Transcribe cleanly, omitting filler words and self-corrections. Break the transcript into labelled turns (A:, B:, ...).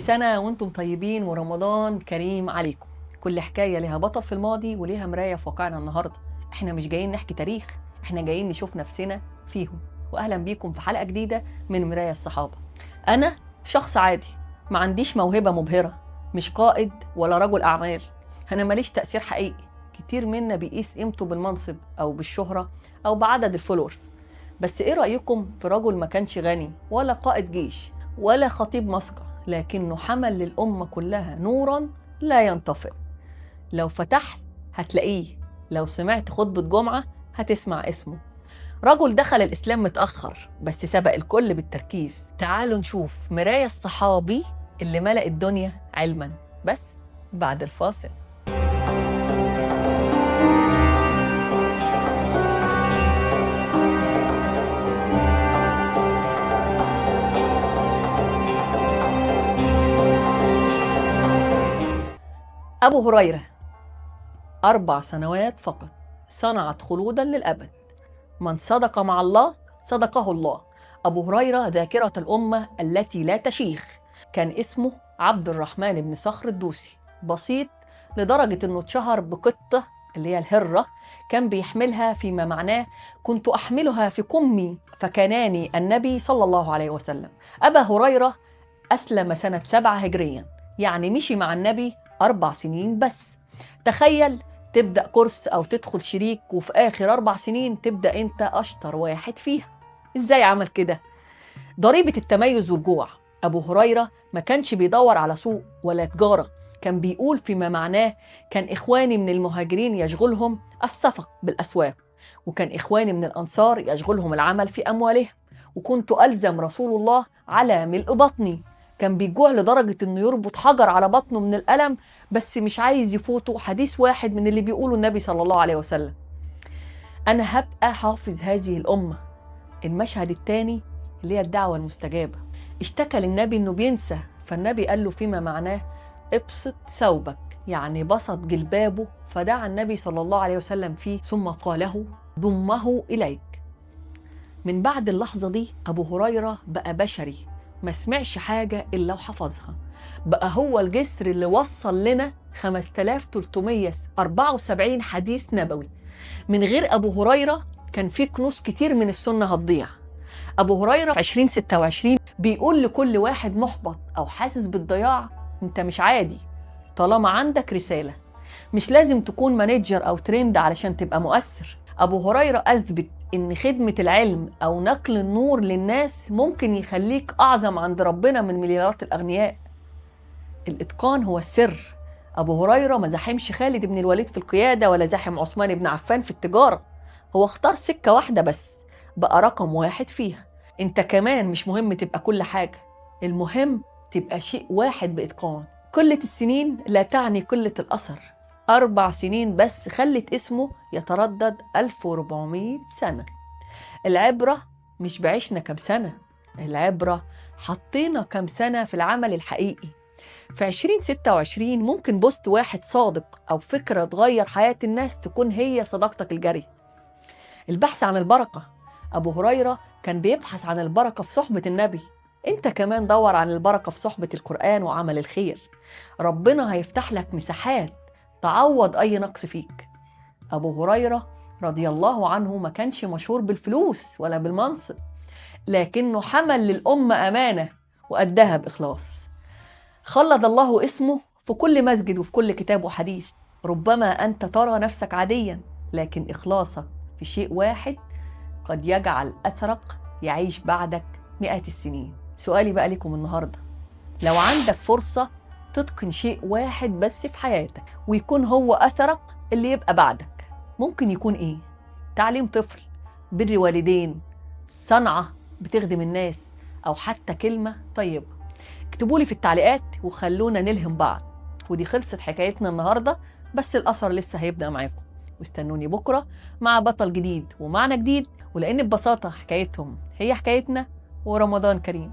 A: سنة وانتم طيبين ورمضان كريم عليكم. كل حكاية لها بطل في الماضي وليها مراية في واقعنا النهاردة. احنا مش جايين نحكي تاريخ، احنا جايين نشوف نفسنا فيهم. واهلا بيكم في حلقة جديدة من مراية الصحابة. انا شخص عادي، ما عنديش موهبة مبهرة، مش قائد ولا رجل اعمال، انا ماليش تأثير حقيقي. كتير منا بيقيس قيمته بالمنصب او بالشهرة او بعدد ال followers. بس ايه رأيكم في رجل ما كانش غني ولا قائد جيش ولا خطيب مسقى، لكنه حمل للأمة كلها نورا لا ينطفئ؟ لو فتحت هتلاقيه، لو سمعت خطبة جمعة هتسمع اسمه. رجل دخل الإسلام متأخر بس سبق الكل بالتركيز. تعالوا نشوف مراية الصحابي اللي ملأ الدنيا علما، بس بعد الفاصل. أبو هريرة 4 سنوات فقط صنعت خلودا للأبد. من صدق مع الله صدقه الله. أبو هريرة ذاكرة الأمة التي لا تشيخ. كان اسمه عبد الرحمن بن صخر الدوسي، بسيط لدرجة أنه اتشهر بقطة اللي هي الهرة كان بيحملها، فيما معناه كنت أحملها في كمي فكناني النبي صلى الله عليه وسلم. أبا هريرة أسلم سنة 7 هجريا، يعني مشي مع النبي 4 سنين بس. تخيل تبدأ كورس أو تدخل شريك وفي آخر 4 سنين تبدأ أنت أشطر واحد فيها. إزاي عمل كده؟ ضريبة التميز والجوع. أبو هريرة ما كانش بيدور على سوق ولا تجارة، كان بيقول فيما معناه كان إخواني من المهاجرين يشغلهم الصفق بالأسواق، وكان إخواني من الأنصار يشغلهم العمل في أموالهم، وكنت ألزم رسول الله على ملء بطني. كان بيجوع لدرجة إنه يربط حجر على بطنه من الألم، بس مش عايز يفوته حديث واحد من اللي بيقوله النبي صلى الله عليه وسلم. أنا هبقى حافظ هذه الأمة. المشهد الثاني اللي هي الدعوة المستجابة. اشتكى للنبي إنه بينسى، فالنبي قال له فيما معناه ابسط ثوبك، يعني بسط جلبابه، فدعا النبي صلى الله عليه وسلم فيه ثم قاله ضمه إليك. من بعد اللحظة دي أبو هريرة بقى بشري، ما سمعش حاجة إلا وحفظها. بقى هو الجسر اللي وصل لنا 5374 حديث نبوي. من غير أبو هريرة كان في كنوز كتير من السنة هتضيع. أبو هريرة في 2026 بيقول لكل واحد محبط أو حاسس بالضياع، أنت مش عادي طالما عندك رسالة. مش لازم تكون manager أو ترند علشان تبقى مؤثر. أبو هريرة أثبت إن خدمة العلم أو نقل النور للناس ممكن يخليك أعظم عند ربنا من مليارات الأغنياء. الإتقان هو السر. أبو هريرة ما زاحمش خالد بن الوليد في القيادة ولا زاحم عثمان بن عفان في التجارة، هو اختار سكة واحدة بس بقى رقم 1 فيها. أنت كمان مش مهم تبقى كل حاجة، المهم تبقى شيء واحد بإتقان. قلة السنين لا تعني قلة الأثر. 4 سنين بس خلت اسمه يتردد 1400 سنة. العبرة مش بعيشنا كم سنة، العبرة حطينا كم سنة في العمل الحقيقي. في 2026 ممكن post واحد صادق أو فكرة تغير حياة الناس تكون هي صداقتك الجارية. البحث عن البركة. أبو هريرة كان بيبحث عن البركة في صحبة النبي. أنت كمان دور عن البركة في صحبة القرآن وعمل الخير. ربنا هيفتح لك مساحات تعوض أي نقص فيك. أبو هريرة رضي الله عنه ما كانش مشهور بالفلوس ولا بالمنصب، لكنه حمل للأمة أمانة وأداها بإخلاص. خلد الله اسمه في كل مسجد وفي كل كتاب وحديث. ربما أنت ترى نفسك عاديا، لكن إخلاصك في شيء واحد قد يجعل أثرك يعيش بعدك مئات السنين. سؤالي بقى لكم النهاردة، لو عندك فرصة تتقن شيء واحد بس في حياتك ويكون هو أثرك اللي يبقى بعدك، ممكن يكون إيه؟ تعليم طفل، بر والدين، صنعة بتخدم الناس، أو حتى كلمة طيبة. اكتبولي في التعليقات وخلونا نلهم بعض. ودي خلصت حكايتنا النهاردة، بس الأثر لسه هيبدأ معاكم. واستنوني بكرة مع بطل جديد ومعنى جديد، ولأن ببساطة حكايتهم هي حكايتنا. ورمضان كريم.